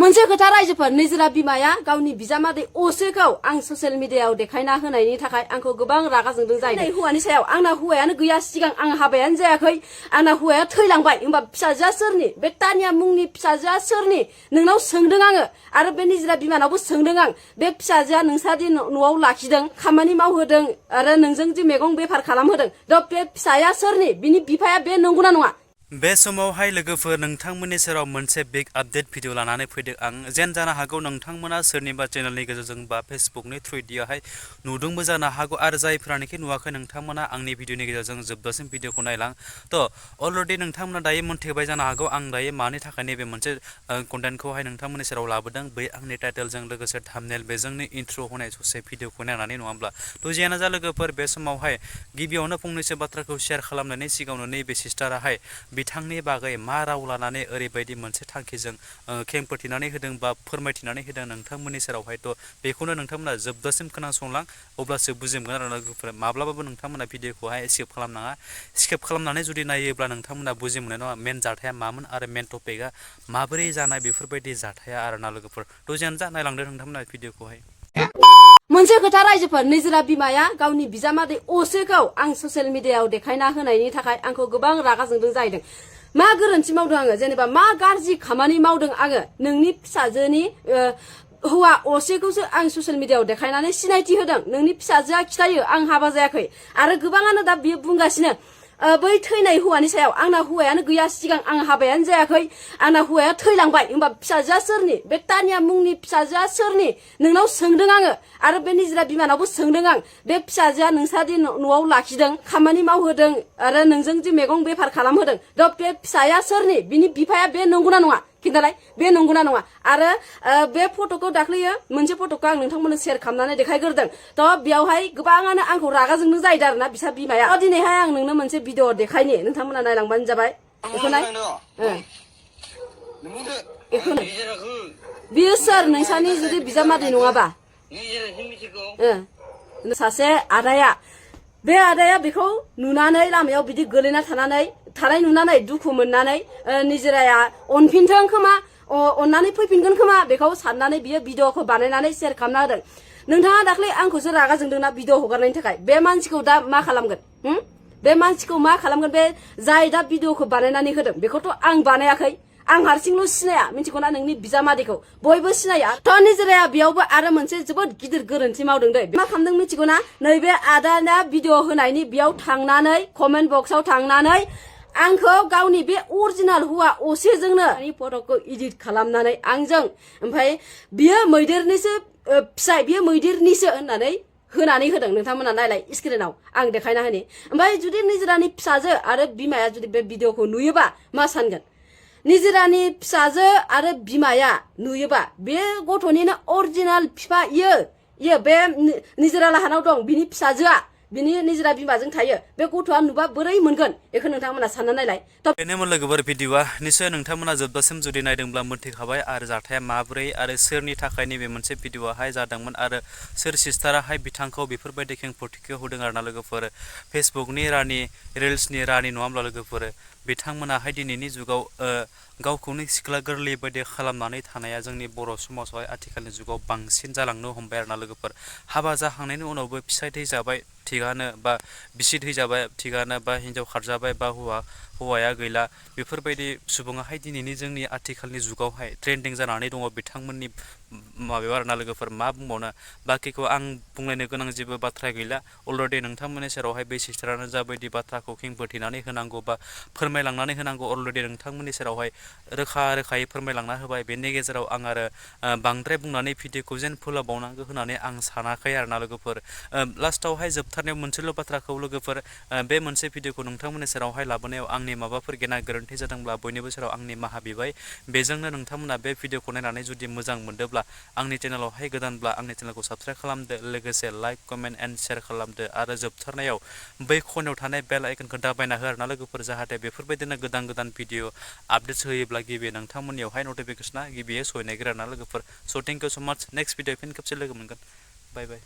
मोनसे खोथा रायजोफोर निजरा बिमाया गावनि बिजामादै असेखौ आं ससियेल मिडियायाव देखायना होनायनि थाखाय आंखौ गोबां रागा जोंदों जाहैदों हौवानि सायाव आंना हौवायानो गैया सिगां आं हाबायानो जायाखै आंना हौवाया थैलांबाय होमबा फिसाजोआ सोरनि बे तानिया मुंनि फिसाजोआ सोरनि नोंनाव सोंदों आङो आरो बे निजरा बिमानावबो सोंदों आं बे फिसाजोआ नोंसादि न'आव लाखिदों खामानि मावहोदों आरो नोंजों जि मैगं बेफार खालामहोदों द बे फिसाया सोरनि बिनि बिफाया बे नंगौना नङा बे समावहाय लोगोफोर नोंथांमोननि सेराव मोनसे बिग आपडेट भिडिअ लानानै फैदों आं जेन जानो हागौ नोंथांमोना सोरनिबा चेनेलनि गेजेरजों बा फेसबुकनि थ्रुयैहाय नुदोंबो जानो हागौ आरो जायफोरानोखि नुवाखै नोंथांमोना आंनि भिडिअनि गेजेरजों जोबजासिम भिडिअखौ नायलां थ' अलरेडि नोंथांमोना दायो मोनथिबाय जानो हागौ आं दायो मानि थाखाय नैबे मोनसे कन्टेन्टखौहाय नोंथांमोननि सेराव लाबोदों बै आंनि टाइटेलजों लोगोसे थाम्बनेल बेजोंनो इन्ट्र' होनाय ससे भिडिअखौ नायनानै नङा होमब्ला थ' जियानो जा लोगोफोर बे समावहाय गिबियावनो फंनैसो बाथ्राखौ शेयार खालामनायनि सिगाङावनो नैबे सिस्टाराहाय बिथांनि बागै मा राव लानानै ओरैबायदि मोनसे थांखिजों खेंफोरथिनानै होदों बा फोरमायथिनानै होदों नोंथांमोननि सेरावहायथ' बेखौनो नोंथांमोना जोबजासिम खोनासंलां अब्लासो बुजिमोन आरो लोगोफोर माब्लाबाबो नोंथांमोना भिडिअखौहाय स्किप खालामनाङा स्किप खालामनानै जुदि नायोब्ला नोंथांमोना बुजि मोननाय नङा मेन जाथाया मामोन आरो मेन टपिकआ माबोरै जानाय बेफोरबायदि जाथाया आरोना लोगोफोर थ' जियानो जा नायलांदो नोंथांमोना भिडिअखौहाय मोनसे खोथा रायजोफोर निजरा बिमाया गावनि बिजामादै असेखौ आं ससियेल मिडियायाव देखायना होनायनि थाखाय आंखौ गोबां रागा जोंदों जाहैदों मा गोरोन्थि मावदों आङो जेनेबा मा गाज्रि खामानि मावदों आङो नोंनि फिसाजोनि हौवा असेखौसो आं ससियेल मिडियायाव देखायनानै सिनायथि होदों नोंनि फिसाजोआ खिथायो आं हाबा जायाखै आरो गोबाङानो दा बियो बुंगासिनो बै थैनाय हौवानि सायाव आंना हौवायानो गैया सिगां आं हाबायानो जायाखै आंना हौवाया थैलांबाय होमबा फिसाजोआ सोरनि बे तानिया मुंनि फिसाजोआ सोरनि नोंनाव सोंदों आङो आरो बे निजरा बिमानावबो सोंदों आं बे फिसाजोआ नोंसादि न'आव लाखिदों खामानि मावहोदों आरो नोंजों जि मैगं बेफार खालामहोदों द बे फिसाया सोरनि बिनि बिफाया बे नंगौना नङा खिन्थालाय बे नंगौना नङा आरो बे फट'खौ दाख्लैयो मोनसे फट'खौ आं नोंथांमोननो शेयार खालामनानै देखायग्रोदों थ' बेयावहाय गोबाङानो आंखौ रागा जोंनो जाहैदों आरोना बिसा बिमाया दिनैहाय आं नोंनो मोनसे भिडिअ देखायनि नोंथांमोना नायलांबानो जाबाय बेखौ नाय बियो सोर नोंसानि जुदि बिजामादै नङाबा सासे आदाया बे आदाया बेखौ नुनानै लामायाव बिदि गोलैना थानाय नुनानै दुखु मोननानै निजराया अनफिनथों खोमा अननानै फैफिनगोन खोमा बेखौ साननानै बियो भिडिअखौ बानायनानै शेयार खालामना होदों नोंथाङा दाख्लै आंखौसो रागा जोंदोंना भिडिअ हगारनायनि थाखाय बे मानसिखौ दा मा खालामगोन बे मानसिखौ मा खालामगोन बे जाय दा भिडिअखौ बानायनानै होदों बेखौथ' आं बानायाखै आं हारसिंल' सिनाया मिथिगौना नोंनि बिजामादैखौ बयबो सिनाया थ' निजराया बेयावबो आरो मोनसे जोबोद गिदिर गोरोन्थि मावदों दै मा खालामदों मिथिगौना नैबे आदाना भिडिअ होनायनि बेयाव थांनानै कमेन्ट बक्सआव थांनानै आंखौ गावनि बे अरिजिनाल हौवा असेजोंनो फट'खौ इडिट खालामनानै आंजों ओमफ्राय बियो मैदेरनिसो फिसाय बियो मैदेरनिसो होनानै होदों नोंथांमोना नायलाय स्क्रिनाव आं देखायना होनि ओमफ्राय जुदि निजरानि फिसाजो आरो बिमाया जुदि बे भिडिअखौ नुयोबा मा सानगोन निजरानि फिसाजो आरो बिमाया नुयोबा बे गथ'निनो अरिजिनाल बिफा इयो बे निजरा लाहानाव दं बिनि फिसाजोआ बिनि निजरा बिमाजों थायो बे गथ'आ नुबा बोरै मोनगोन बेखौ नोंथांमोना सानना नायलाय बेनोमोन लोगोफोर भिडिअआ निसय नोंथांमोना जोबजासिम जुदि नायदोंब्ला मोनथिखाबाय आरो जाथाया माबोरै आरो सोरनि थाखाय नैबे मोनसे भिडिअआहाय जादोंमोन आरो सोर सिस्टाराहाय बिथांखौ बेफोरबायदि खेंफोरथिखौ होदों आरोना लोगोफोर फेसबुकनि रानि रिल्सनि रानि नङा होमब्ला लोगोफोर बिथांमोनाहाय दिनैनि जुगाव गावखौनो सिख्ला गोरलै बायदि खालामनानै थानाया जोंनि बर' समाजावहाय आथिखालनि जुगाव बांसिन जालांनो हमबाय आरोना लोगोफोर हाबा जाखांनायनि उनावबो फिसाय थैजाबाय थिगानो बा बिसि थैजाबाय थिगानो बा हिनजाव खारजाबाय बा हौवाया गैला बेफोरबायदि सुबुङाहाय दिनैनि जोंनि आथिखालनि जुगावहाय ट्रेन्डिं जानानै दङ बिथांमोननि माबायाव आरोना लोगोफोर मा बुंबावनो बाखिखौ आं बुंलायनो गोनां जेबो बाथ्रा गैला अलरेडि नोंथांमोननि सेरावहाय बे सिस्टारानो जाबायदि बाथ्राखौ खेंफोरथिनानै होनांगौ बा फोरमायलांनानै होनांगौ अलरेडि नोंथांमोननि सेरावहाय रोखायै फोरमायलांना होबाय बेनि गेजेराव आं आरो बांद्राय बुंनानै भिडिअखौ जेन फोलावबावनांगौ होननानै आं सानाखै आरोना लोगोफोर लास्टावहाय जोबथारनायाव मोनसेल' बाथ्राखौ लोगोफोर बे मोनसे भिडिअखौ नोंथांमोननि सेरावहाय लाबोनायाव आंनि माबाफोर गेना गोरोन्थि जादोंब्ला बयनिबो सेराव आंनि निमाहा बिबाय बेजोंनो नोंथांमोना बे भिडिअखौ नायनानै जुदि मोजां मोनदोंब्ला आंनि चेनेलावहाय गोदानब्ला आंनि चेनेलखौ साबस्क्राइब खालामदो लोगोसे लाइक कमेन्ट एन्ड शेयार खालामदो आरो जोबथारनायाव बै खनायाव थानाय बेल आइकनखौ दाबायना हो आरोना लोगोफोर जाहाथे बेफोरबायदिनो गोदान भिडिअ आपडेट्स होयोब्ला गिबि नोंथांमोननियावहाय नटिफिकेसना गिबियै सहैनायग्रा आरोना लोगोफोर स' थेंक इउ स' माच नेक्स्ट भिडिअ फिन खेबसे लोगो मोनगोन बाय बाय